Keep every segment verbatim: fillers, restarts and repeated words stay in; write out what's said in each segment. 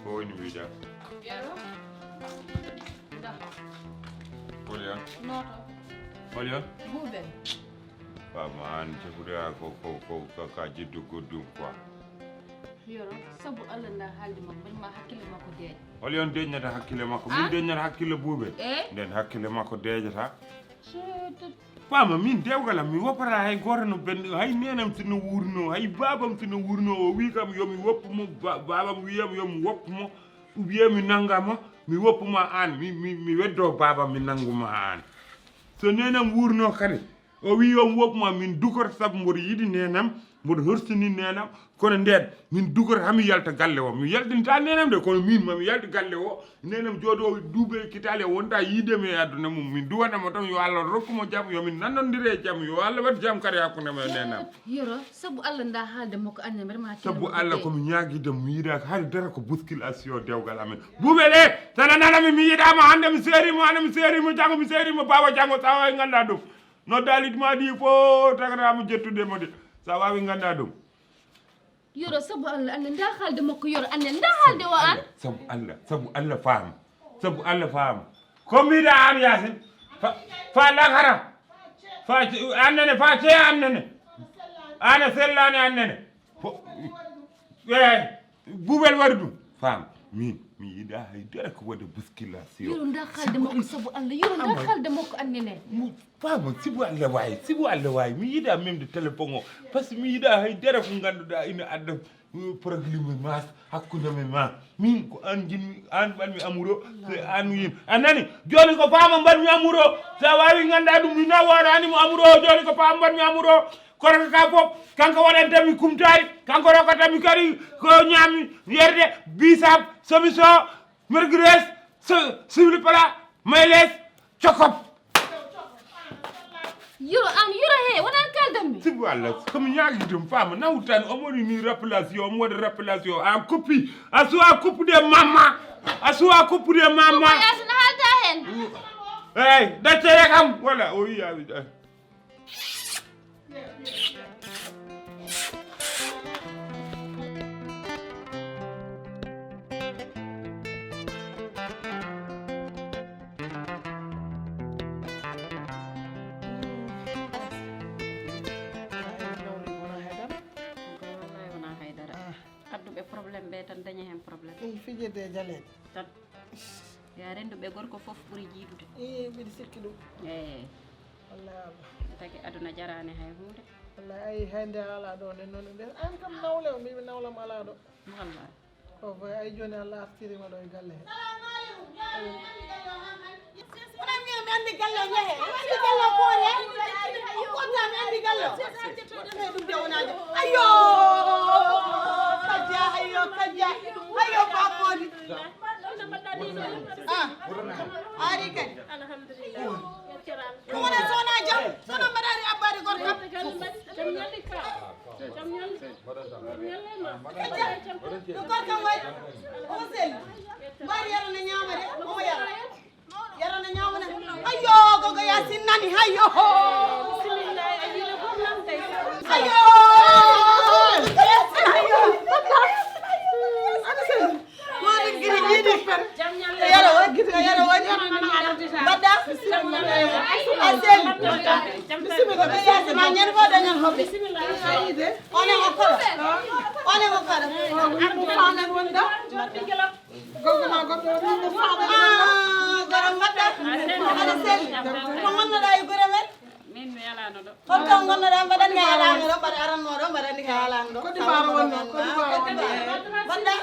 Ko woni mbiɗa? Yero. Nda. Holi on? Noto. Holi on? Buuben. Fama an jafude a ko ko ko ko ka jiddo goddum quoi. Yoro, sabu Allah nda haalde makko, mbaɗi ma hakkille makko deeƴa. Holi on deeƴnata hakkille makko? Min deeƴnata hakkille buuben? Eh? Nden hakkille makko deeƴata. Fama min dewgal am mi woppata hay goto no ben hay nenam sinno wurno hay babam sinno wurno o wi kam yomi woppu mo babam wiyam yomi woppu mo ou bien mi nanga mo mi woppu ma an mi mi mi weddo babam mi nangu ma an so nenam wurno kadi o wi yomi woppu ma min dugor sabu mboɗo yiɗi nenam mboɗo horsini nenam kono nden min dugor hami yalta galle o mi yaltinta nenam de kono min mami yalta galle o nenam jooɗo duuɓe kitale wonta yiidemi e aduna mum min duwanamo tan yo allah rokkumo jam yomin nanodire e jam yo allah waɗ jam kadi hakkunde men e nenam yoro sabu allah nda haalde makko anne mbeɗa ma sabu allah komi ñaguide mi yiɗaka haade dara ko bousculation dewgal amen buuɓe ɗe tana nanami mi yiɗama hande mi seerimo hande mi seerimo janggo mi seerimo bawa janggo sa wawi ganda ɗum noddalit ma ɗi fo tagatamo jettude mo de sa wawi ganda ɗum Yoro sabu Allah anne nda haalde makko yoro anne nda haalde o an sabu Allah sabu Allah faama sabu Allah faama ko mbiɗa an yasin fa lakara fa annene fa ce annene ana sellani annene eyi bubel waɗi ɗum faama min mi yiɗa hay dara ko waɗa bousculation yoro nda haalde makko sabu Allah yoro nda haalde makko annene Papa, sibu Allah waay, sibu Allah waay. Mi yiɗa memde téléphone o. Parce que mi yiɗa hay dara ko ngannduɗaa ina adda problème mas hakkunde men ma. Min ko an jinmi, an mbaɗmi amuro, c'est an yin. A nani? Joni ko fama mbaɗmi amuro. Sa wawi ngannda ɗum mi na wona ani mo amuro. Joni ko fama mbaɗmi amuro. Kono ka fof kanko waɗanta mi kumtari, kanko rokkata mi kadi ko ñami yerde, bisap, somi so, mergres, so, sibli pala, mayles, Cokop! Yuro an yuro he wona kaldan mi. Sibu Allah komi ñaagi ɗum faama nawtan omo woni ni rappelation omo waɗa rappelation en copie a suwa coupe de mamma a suwa coupe de mamma. Yasina halta hen. Eyi daccere kam wala o wiya wiɗa. Adduɓe problème ɓe tan daña hen problème. Fijirde e jaleeɗe. Tan. Ya rennduɓe gorko fof ɓuri jiidude. Ii mbiɗa sikki ɗum. Eyi. Wallahi Allah. Tagi aduna jaraani hay huunde. Wallahi ayi hay nde alaa ɗo nde noon nde an kam nawle o mbiimi nawlam alaa ɗo. Wallahi. O boy ay jooni Allah artiriima ɗo e galle he. Wona mi mi anndi galle o ñahe mi anndi galle o koore o konta mi anndi galle o. Eyi ɗum de wonaa de ayo kajja ayo kajja ayo bakoni. Ah, ari kadi. Ko wona sona jam, sona mbaɗani abbade gorkam. Kajja, no gorkam waɗi? Omo selli. Mbaɗi yaro ne ñaama de, omo yara. Yaro ne ñaama ne. Ayyo, gogo Yasin nani, ayyo. Ayyo. Ayyo. Yero woni, yero woni. Mbaɗɗa? A selli. Bisimilla, bisimilla. Ma ñande fof dañan hoɓɓe. Onen o koɗo. Onen o koɗo. Ko famen wonda? Gogo ma goɗɗo woni ko famen wonda? Ah, goro mbaɗɗa? Aɗa selli. Ko ngonnoɗa e gure men? Min mi yalano ɗo. Hol to ngonnoɗa mbaɗanmi yalano ɗo mbaɗa aranno ɗo mbaɗanmi ka yalano ɗo. Ko dibaro wonno ko dibaro wonno. Mbaɗɗa?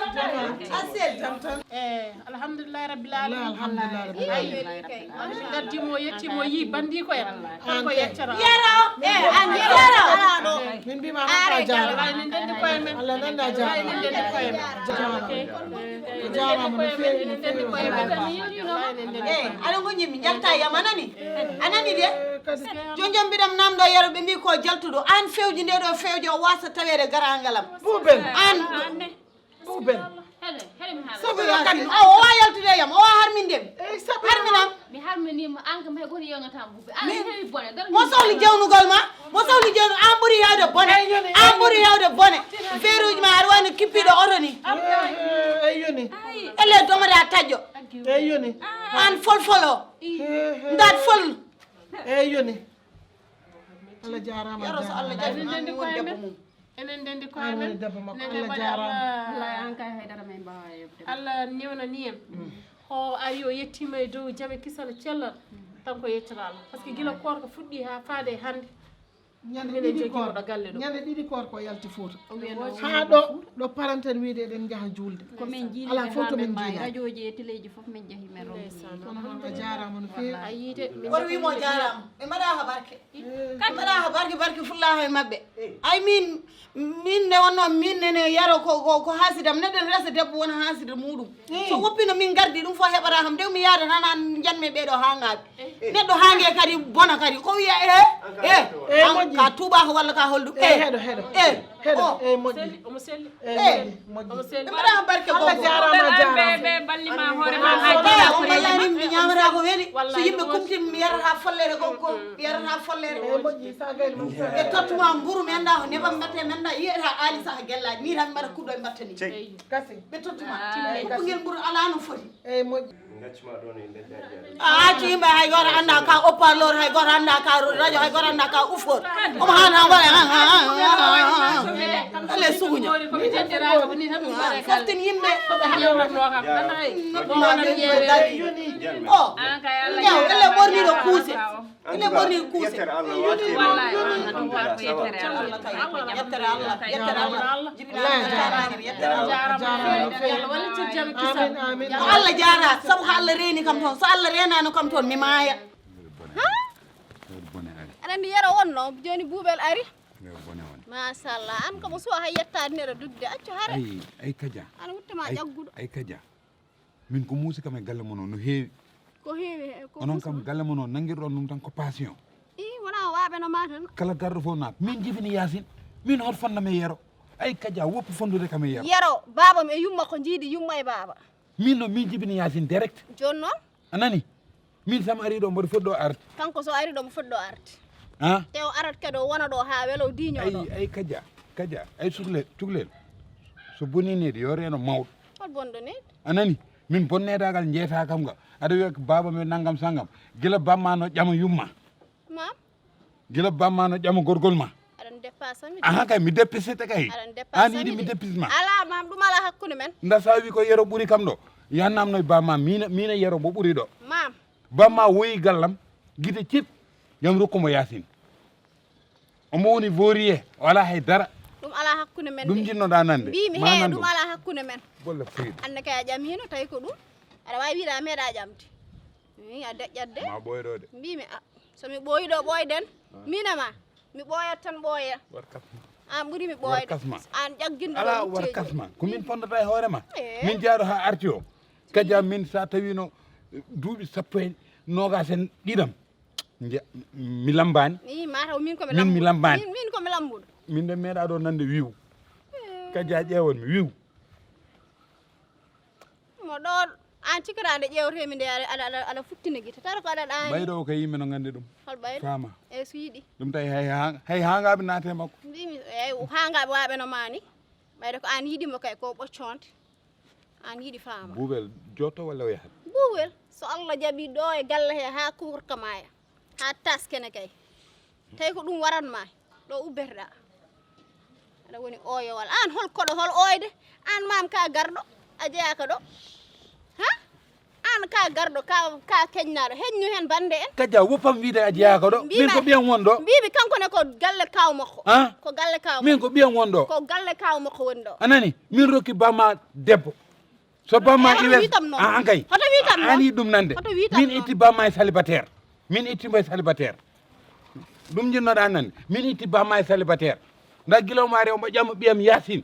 A selli. Jam tan. Eh, alhamdulillahi rabbil alamin. Alhamdulillahi rabbil alamin. Min gaddimo yettimo yi bandiko en. Kanko yeccata. Yero. Eh, an yero. Min mbima hokka jaara. Min ndendi koye men. Allah nanda jaara. Min ndendi koye men. Jaara. Jaara mo feewi no feewi. Eh, aɗa goñi mi jalta yam anani. Anani de. Joni jam mbiɗam namdo yero ɓe mbi ko jaltuɗo an fewji nde ɗo fewji o wasa tawede garangalam. Buben. An. Buben. Sabu kadi o wa yaltude yam o wa harminde mi. Harminam. Mi harminde. Ni ma an kam hay goto yewnata mo ɓe. An heewi bone. Mo sohli jewnugol ma? Mo sohli jewnu an ɓuri hewde bone. An ɓuri hewde bone. Feeruuji ma aɗa wayno kippiiɗo oto ni. Ey yoni. Elle domoɗa taƴƴo. Ey yoni. An folfolo. Ndat fol. Ey yoni. Allah jarama. Yaro so Allah jaɓi an woni debbo mum. Enen ndendi ko amen. Woni debbo makko. Allah jarama. Wallahi an kay haydara men mbawa yebde. Allah newnani en. O ari o yettima e dow jaame kisal e cellal. Tan ko yettata Allah. Parce que gila koorka fuɗɗi ha faade e hannde. Ñande ɗiɗi koor ñande ɗiɗi koor ko yalti Fuuta. Ha ɗo ɗo paranten wiide eɗen njaha juulde. Ko min jiili ala fof to min jiila. Radiooji e teleeji fof min njahi men ronki. Kono noon a jarama no feewi. A yiide. Kono wimo jarama. Ɓe mbaɗa ha barke. Ɓe mbaɗa ha barke barke fullaha e maɓɓe. Ay min min nde wonno min nene yaro ko ko hasidam neɗɗo ne resa debbo wona hasida muɗum. So woppino min gardi ɗum fof heɓata kam nde mi yaada tan an janmi ɓeɗo ha ngaɓe. Neɗɗo hange kadi bona kadi ko wiya e e ka tuubaka walla ka holɗum e heɗo heɗo e heɗo e moƴƴi. Omo selli. Ɓe mbaɗa barke Allah jarama jarama. Ɓe ballima hoore ma ha jara. O ballani mi ñamata ko weli so yimɓe kumtin mi yarata follere ko ko yarata follere. Ɓe tottuma mburu mi anda ko nebam mbatte mi anda yiyata ali saha gellaji ni tan mbaɗa kuɗɗo e mbattani. Ɓe tottuma. Ɓuɓɓugel mburu ala no foti. Eyyi moƴƴi. A acci yimɓe hay goto anda ka opalor hay goto anda ka radio hay goto anda ka ufor. Omo hana ngol. Alle suguña. Foftin yimɓe. O. Yaw elle ɓorniɗo kuuse. Ene ɓorni kuuse. Yettere Allah waɗi. Wallahi on no ɗum waɗi yettere Allah. Yettere Allah. Yettere Allah. Jibina Allah jarama. Yettere Allah jarama. Amin amin. Ko Allah jara sabu ko Allah reeni kam toon so Allah reenano kam toon mi maaya. Aɗa andi yero wonno joni buuɓel ari. Machallah an komo suwa hay yettade neɗo dudde accu hare. Ay ay kaja. An wuttuma ƴagguɗo. Ay kaja. Min ko muusi kam e galle mon o no heewi. Ko heewi he ko onon kam galle mon o nangirɗon ɗum tan ko passion. I wona waɓe no ma tan. Kala garɗo fof naat min jibini yasin. Min hot fonnam e yero. Ay kaja woppu fondude kam e yero. Yero babam e yumma ko jiidi yumma e baba. Min no min jibini yasin direct. Joni noon. A nani? Min sama ari ɗo mboɗo foti ɗo arde. Kanko so ari ɗo mo foti ɗo arde. A te o arat kadi o wona ɗo ha welo diño ɗo. Ay kaja kaja ay cuklel cuklel. So boni needi yo reeno mawɗo. Hol bonɗo needi? A nani? Min bonnedagal jeeta kam ga aɗa wiya baba men nangam sangam. Gila bamma no ƴama yumma. Mam. Gila bamma no ƴama gorgol ma. Aɗan depasa mi. Aha kay mi depisete kay. Aɗan depasa an yiɗi mi depisma. Ala mam ɗum ala hakkunde men. Nda sa wi ko yero ɓuri kam ɗo. Yannam no bamma mina mina yero mo ɓuri ɗo. Mam. Bamma woyi gallam gite cip. Yam rokkumo yasin. Omo woni vorier o ala hay dara. Ɗum ala hakkunde men. Ɗum jinnoɗa nande mbimi he ɗum ala hakkunde men. Bolle fuyde. Anne kay a ƴamino tawi ko ɗum. Aɗa wawi wiɗa meeɗa ƴamde. Mi a deƴƴat de. Ma ɓooyɗo de. Mbimi a somi ɓooyiɗo ɓooyden. Mina ma mi ɓooyat tan ɓooya. An ɓuri mi ɓooyde. An ƴagginɗo ala war kasma ko min fondata e hoore ma. Min jaaɗo ha arti o. Kadi am min sa tawino duuɓi sappo en nogas en ɗiɗam. Mi lambani. I mataw min komi min mi lambani. Min komi lambuɗo. Min de meeɗa ɗo nande wiwu. Kadi a ƴeewan mi wiwu. Mo ɗo an cikata nde ƴeewtemi nde aɗa aɗa aɗa futtina gite tara ko aɗa ɗani. Ɓayɗo o kay yimɓe no gandi ɗum. Hol ɓayɗo? Fama. E so yiɗi. Ɗum tawi hay ha hay hangaɓe naate makko. Mbimi eyi hangaɓe waɓe no mani. Ɓayde ko an yiɗimo kay ko ɓocconde. An yiɗi fama. Buubel jotto walla o yahat? Buubel so Allah jaɓi ɗo e galle he ha kurka maya. Ha taskene kay. Tawi ko ɗum waranma ɗo ubberɗa. Aɗa woni oyowal an hol koɗo hol oyde. An mam ka garɗo a jeyaka ɗo. Ha? An ka garɗo ka ka keñnaɗo heñnu hen bande en. Kaja woppam wiide a jeyaka ɗo min ko ɓiyam won ɗo. Mbiɓe kanko ne ko galle kaw makko. Ko galle kaw min ko ɓiyam won ɗo. Ko galle kaw makko woni ɗo. A nani min rokki bamma debbo. So bamma iwe an kay an yi ɗum nande. Min itti bamma e célibataire. Min itti mo e célibataire. Ɗum jinnoɗa nande min itti bamma e célibataire. Nda gila omo ari omo ƴama ɓiyam yasin.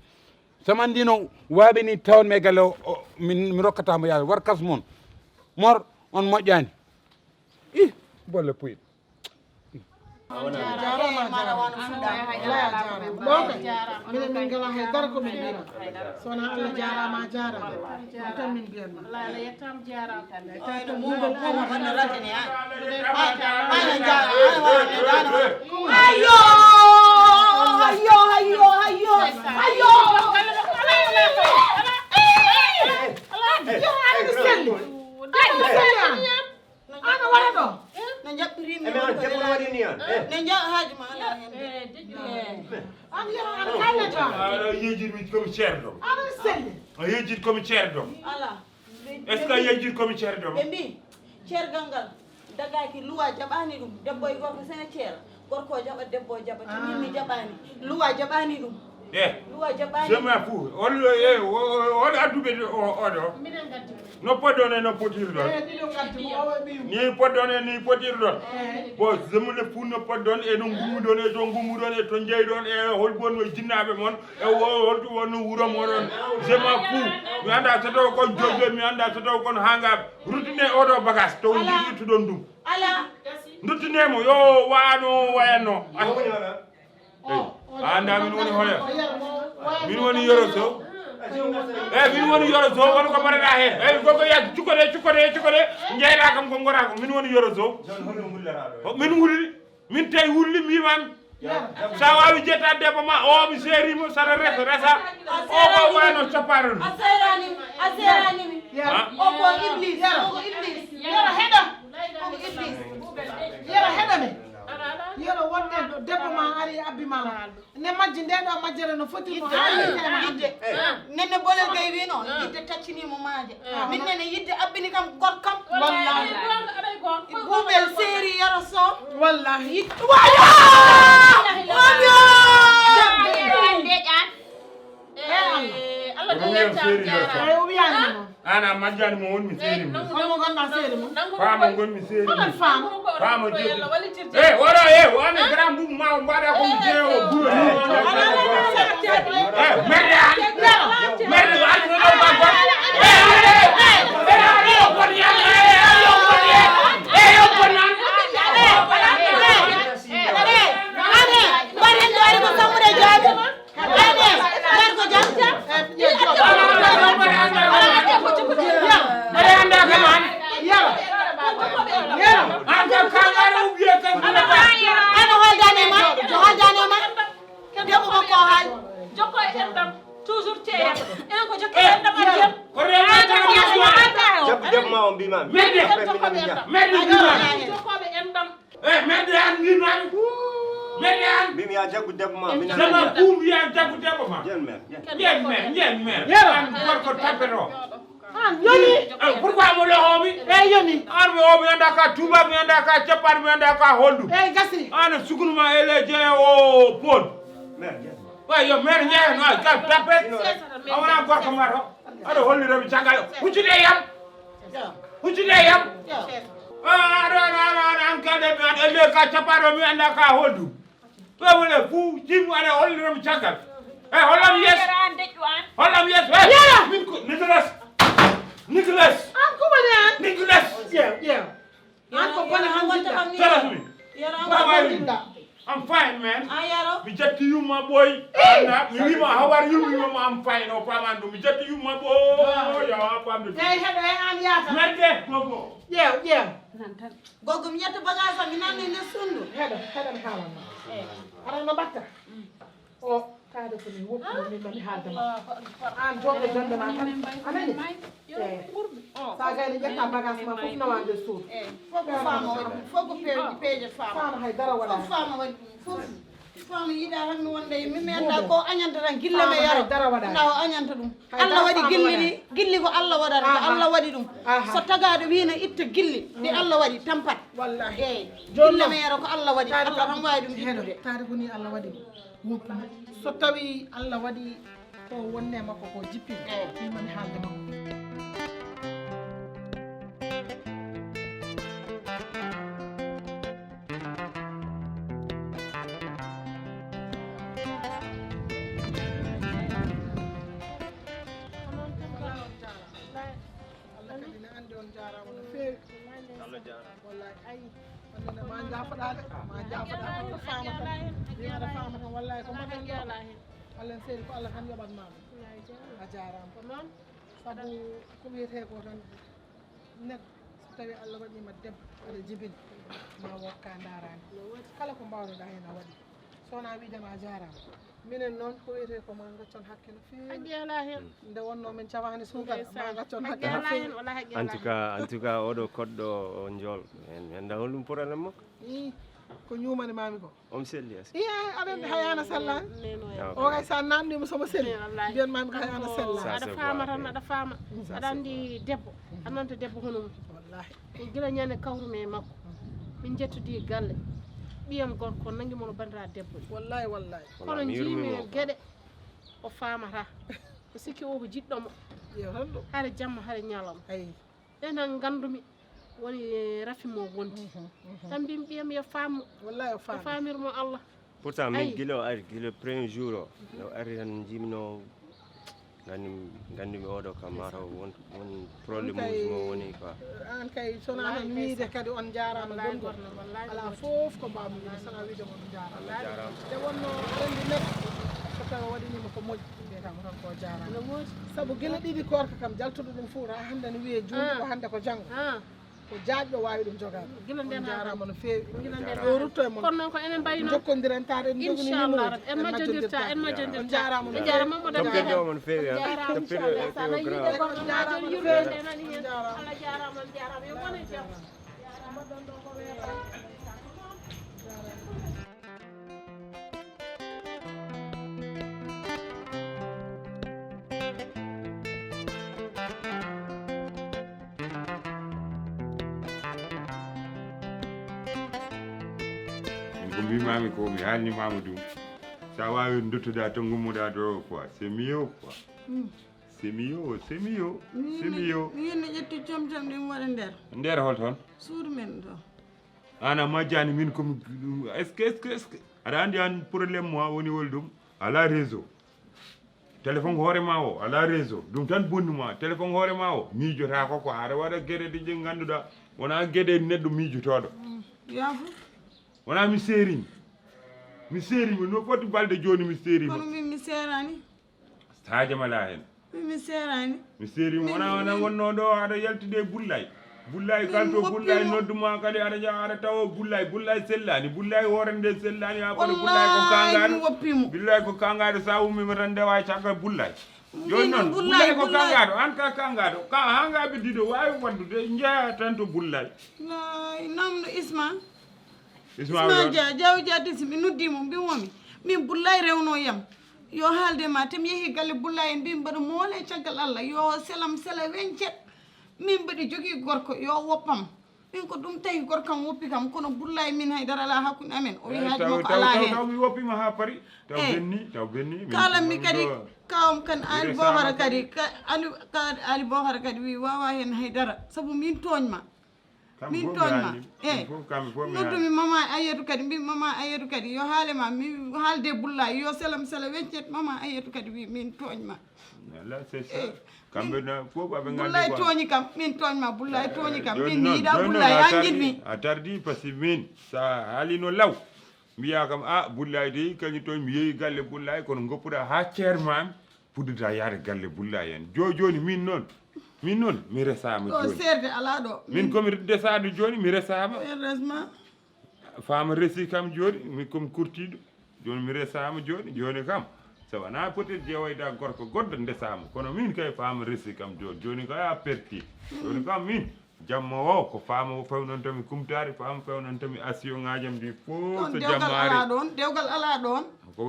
Samandino waɓe ni tawon me galle o mi rokkatamo yasin war kas mon. Mor on moƴƴani. Ih bolle puyɗo. Jaaraama, jaaraama. Wallaahi a jaaraama. Ɗo kay, minen min ngalaa hay dara ko min mbiyata. So wonaa Allah jaaraama, a jaaraama. Ɗum tan min mbiyatma. Wallaahi Allah yettaama, jaaraama. Ayo, ayo, ayo, ayo, ayo. Yo, aɗa selli. Aɗa selli an. An a wara ɗo. No jaɓɓirii mi. Eme on debbo no waɗi ni an. Ne jaɓ haaju ma ala hen. An yero an kallata. Aɗa yejjit mi komi ceerɗo. Aɗa selli. A yejjit komi ceerɗo. Ala. Est-ce que a yejjit komi ceerɗo? Ɓe mbi ceergal ngal dagaaki, luwa jaɓaani ɗum. Debbo e gorko sene ceera. Gorko o jaɓa, debbo o jaɓa. Min mi jaɓaani. Luwa jaɓaani ɗum. E Luwa jaɓaani. Sema fu ol e o- o- oɗo adduɓe o- oɗo. Minen gaddi. No poɗɗon e no potirɗon. Ni poɗɗon e ni potirɗon. Bon, semule fu no poɗɗon e no gummuɗon e to gummuɗon e to jeyɗon e holbon no jinnaaɓe mon e o- holto wonno wuro moɗon. Sema fu mi annda so taw kon joƴɓe, mi annda so taw kon hangaaɓe. Ruttine oɗo bagage to jiɗirtuɗon ɗum. Ala. Duttine mo yo wano wayanno. A annda min woni hoya. Min woni Yoro Sow. Eyi, min woni Yoro Sow, woni ko mbaɗaɗa hen. Eyi, gogo yak cukkode cukkode cukkode. Jeyɗa kam ko gora ko min woni Yoro Sow. Min wuli. Min tawi wulli mbiman. Sa wawi jetta debbo ma o mi seerimo saɗa resa resa. O ko wano sapparano. A seerani mi. A seerani mi. O ko iblis. O ko iblis. Yoro heɗo. O ko iblis. Yoro heɗo mi. Yoro wonde debbo ma ari abbi ma. Ne majji nde ɗo majjere no foti mo ha yidde ma. Yidde. Nenne bolel gay wino yidde taccini mo maaje. Min nene yidde abbini kam gorkam. Wallahi. Buubel seeri Yoro Sow. Wallahi. Yidde wayo. Wayo. Ndeƴan. Eh, Allah. Ɗum wiyam seeri Yoro Sow. An a majjani mo won mi seeri mo. Honno gonɗa seeri mo? Faamo gonmi seeri mo. Faamo joddi. Eh, wala eh, wani grand boubou ma o mbaɗa ko mi jeewo guro ni. Eh, merde an. Merde an no ɗo ba ko. Eh, eh, eh, eh, yo bon yan. Eh, yo bon yan. Eh, yo bon yan. Ane, ane, mbaɗen ɗo ari ko sammude jaabi. Ane, mbaɗ ko jam. Mbaɗa annda kam an. Yero. Yero. An kam kan ara ubiye kan. Ano haldane ma, haldane ma. Debbo makko o haali. Jokko e enɗam. Toujours ceeya. Enen ko jokki enɗam adiyam. Ko rewata. Jabbu debbo ma o mbima. Merde. Jokkoɓe enɗam. Merde mbima. Jokkoɓe enɗam. Eh, merde an mbima. Merde an. Mbimi ya jaggu debbo ma. Mina. Sama kumbi ya jaggu debbo ma. Jen mer. Jen mer, jen mer. Yero. An gorko tapero. An yoni. Eh, pourquoi mo lo homi? Eh, yoni. An mi o mi anda ka tuba, mi anda ka chapar, mi anda ka holdu. Eh, gasi. An sukunu ma ele je o pon. Mer, jen. Wa yo mer je no ka tape. Awana gorko maro. Aɗa hollira mi caggal. Huccude yam. Huccude yam. Aɗa aɗa aɗa aɗa an kalde mi an elle ka capaɗo mi anda ka holdu. Wewle fu jimu aɗa hollira mi caggal. E hollam yes. Hollam yes. Min ko Nicolas. Nicolas. An kumani an. Nicolas. Yeah, yeah. An ko bone hanjinɗa. Tell me. Bone hanjinɗa. I'm fine, man. A yaro. Mi jatti yumma boy. Anna, mi wima how are you? Mi wima I'm fine. O pamandu. Mi jatti yumma boy. Ya pamdu. Hey, heɗo, hey, an yata. Merde, gogo. Ƴeew, ƴeew. Gogo mi ƴetta bagage am mi nanni nder sundu. Heɗo, heɗo mi haalanma. Aɗa no mbatta? O taade ko min woppuno min mami haalde ma. An joɗo jonde ma tan. A nani? Sa gayni ƴetta bagage ma fof nawa nder suudu. Fof ko fama waɗi ɗum. Fof ko peeje peeje fama. Fama hay dara waɗa. Fof fama waɗi ɗum. Fof fama yiɗa tan mi wonde e min mi anda ko añanta tan gille me yaro. Dara waɗa. Nda o añanta ɗum. Allah waɗi gilli ɗi. Gilli ko Allah waɗata ko Allah waɗi ɗum. So tagaɗo wino itta gilli ɗi Allah waɗi tampat. Wallahi. Eyi. Gille me yaro ko Allah waɗi. Allah tan wawi ɗum ittude. Taade ko ni Allah waɗi. Woppu. So tawi Allah waɗi ko wonne makko ko jippi. Min mami haalde makko. Allah kadi ne andi on jarama no feewi. Allah Wallahi, ay, wonde ne ma jaafoɗa de, ma jaafoɗa, Allah faama tan. Mi waɗa faama tan, wallahi, ko mbaɗen ɗo. Allah en seeri ko Allah tan yoɓat ma ɗum. A jaaraama. Ko noon. Sabu ko wiyetee ko tan, neɗɗo so tawii Allah waɗii ma debbo, aɗa jibini, ma wokka ndaaraani. Kala ko mbaawnoɗaa heen a waɗi. So wonaa wiide ma a jaaraama. Minen noon, ko wiyetee ko ma ngaccon hakke no feewi. Haqqe alaa heen. Nde wonnoo min cawaani suukara, ma ngaccon haqqe no feewi. En tout cas, en tout cas, oɗo koɗɗo o njool. En, en da holɗum problème makko? Ii, ko ñuumani mami ko. Om selli as. Iya, aɗa anndi hay ana sella. O kay sa nanndima somo selli. Mbiyan mami ko hay ana sella. Aɗa faama tan, aɗa faama. Aɗa anndi debbo. Aɗa nanta debbo hono mum. Wallahi. Ko gila ñande kawrumi e makko. Min njettodi galle. Ɓiyam gorko nangi mono banndiraa debbo. Wallahi, wallahi. Kono njiimi e geɗe o faamata. O sikki o ko jiɗɗo mo. Hare jamma, hare ñalawma. Ayi. Ɓe nan nganndumi woni rafi mo wonti. Tan mbimi ɓiyam yo faam mo. Wallahi o faami. Faamir mo Allah. Pourtant min gila o ari, gila premier jour o, o ari tan, jimino ngandumi, ngandumi oɗo kam mataw won, won problème uji mo woni quoi. An kay sona tan wiide kadi on jaarama gongol. Ala fof ko mbawmi wiide sona wiide mon jaarama. Nde wonno rendi neɗɗo so tawi waɗinima ko moƴƴi, mbiyatamo tan ko jaarama. Sabu gila ɗiɗi korka kam jaltuɗo ɗum fof, ha hande ne wiye juulɗo hande ko janngo. Ko jaajɗo waawi ɗum jogaade. Gila nden on jaaraama no feewi. Gila nden yo rutto e mon. Kono noon ko enen mbayno. Jokkondiren taade en jogini inchallah numéro. En majjondirta, en majjondirta. On jaaraama no feewi. Jaaraama mo debbo. Tampirɗo mon feewi. Jaaraama inchallah. Sa nani yimɓe gorko ma jol yurmende nani hen. Allah jaaraama, on jaaraama. Yo won e jam. Min ko mbimami ko mi haalnimama ɗum. Sa wawi duttoɗa to gummoɗa to quoi, c'est mieux quoi. C'est mieux, c'est mieux, c'est mieux. Min no ƴetti comcom ɗi mi waɗa nder. Nder hol toon? Suudu men ɗo. An a majjani min komi, est ce que, est ce que, est ce que aɗa andi an problème mo a woni wol ɗum? Ala réseau. Téléphone hoore ma o ala réseau, ɗum tan bonni ma. Téléphone hoore ma o miijotako ko aɗa waɗa gueɗe ɗe je ganduɗa wona gueɗe neɗɗo miijotoɗo. Yaafo. Wona mi seerimi. Mi seerimi no foti balɗe joni mi seerima. Kono min mi seerani. Haaja mala hen. Min mi seerani. Mi seerima. Wona wona wonno ɗo aɗa yaltude e bullay. Bullay kalto bullay nodduma kadi aɗa jaa aɗa tawo bullay, bullay sellani, bullay hoore nde sellani ha kono bullay ko kangaɗo. Bullay ko kangaɗo sa ummima tan ndewa caggal bullay. Joni noon bullay ko kangaɗo, an ka kangaɗo ka ha ngaɓe diɗo wawi waddude jeeya tan to bullay. Namno isma. Isma. Dia jaw jatisi mi noddimo mbimomi min bullay rewno yam. Yo haalde ma te mi yehi galle bullay en mbimi mbaɗa moole caggal allah yo selam sela wencet. Min mbaɗi jogii gorko yo woppam. Min ko ɗum tawi gorkam woppi kam kono bullay min haydara ala hakkunde amen o wi haaju makko ala heen. Taw mi woppima ha pari. Taw benni taw benni. Kalanmi kadi kawam kan ali bohara kadi ali bohara kadi wi wawa heen haydara sabu min tooñma. Min tooñma e noddumi mama ayetu kadi mbi mama ayetu kadi yo haale ma mi haalde bullay yo selam sela weccet mama ayetu kadi wi min tooñma. Voilà, c'est ça. Kamɓe na fof aɓe nganndi bullay tooñi kam min tooñma bullay tooñi kam min mi yiɗa bullay an jiɗmi. A tardi par ce que min sa haalino law mbiya kam a bullay de kañum toon mi yeehi galle bullay kono goppuɗa ha ceermami. Puddata yaade galle bulla en jo joni min noon. Min noon mi resama joni serde ala ɗo min komi desade joni mi resama. Heureusement. Fama resi kam joni min komi kurtiɗo. Joni mi resama joni joni kam so wona peut-être jewoyda gorko goɗɗo ndesama kono min kay fama resi kam joni joni kay a perti. Joni kam min jamma o ko fama o fewnontami kumtari fama fewnontami asiyo ngajam ndi fof so jammaari. Dewgal ala ɗon.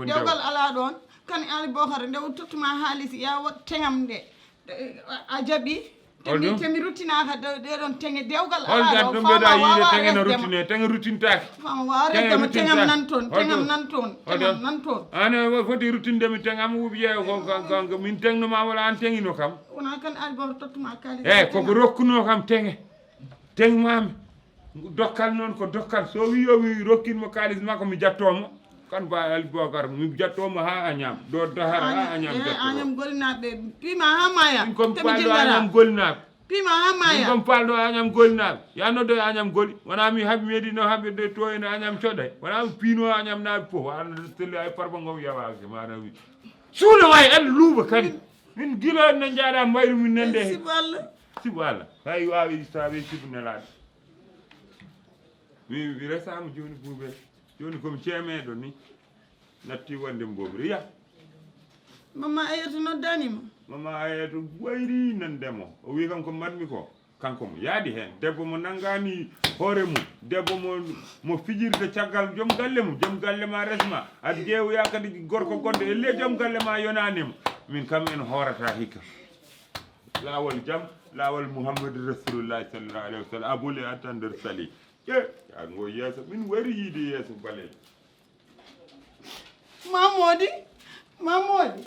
Dewgal ala ɗon. Kan ali bokara nde o tottuma haalisi ya waɗ teŋam nde. A jaɓi. Temi temi ruttinaka ɗeɗon teŋe dewgal ala ɗo fama wawa resdema. Teŋe no ruttine teŋe ruttintaki. Fama wawa resdema teŋam nan toon teŋam nan toon teŋam nan toon. An foti ruttindemi teŋam wuɓiye ko min teŋnoma wala an teŋino kam. Wona kan ali bokara tottuma kalis. Eyi koko rokkuno kam teŋe. Teŋmami. Dokkal noon ko dokkal so wi yo mi rokkinmo kalis makko mi jattomo. Kan ba ali bokar mi jattomo ha a ñam do dahara ha a ñam. Añam golinaɓe pima ha maya. Min komi fallo añam golinaɓe. Pima ha maya. Min kom palɗo añam golinaaɓe. Ya noddo e añam goli. Wona mi haɓi meɗi no haɓirde to ene añam coɗay. Wona mi piino añam naaɓe fof. Wano selli ay parba ngom yawaɓe. Maɗam wi. Suuɗo way en luuba kadi. Min gila no jaaɗa mbayru min nande. Sibu Allah. Sibu Allah. Hay wawi saabe sibu nelaɗo. Mi resama joni buubel. Joni komi ceemeɗo ni. Natti wonde mbomri ya. Mama Ayatu noddani mo. Mama Ayatu wayri nande mo. O wi kam ko marmi ko. Kanko mo yaadi heen. Debbo mo nanngani hoore mum. Debbo mo mo fijirde caggal joom galle mum. Joom galle ma resma. Aɗa ƴeewoya kadi gorko goɗɗo e le joom galle ma yonanima. Min kam en hoorata hikka. Laawol jam, laawol Muhammadu Rasulullahi sallallahu alayhi wa sallam. Abole attendre sali. Ƴe, ango yeeso. Min wari yiide yeeso bale. Mamodi, Mamodi.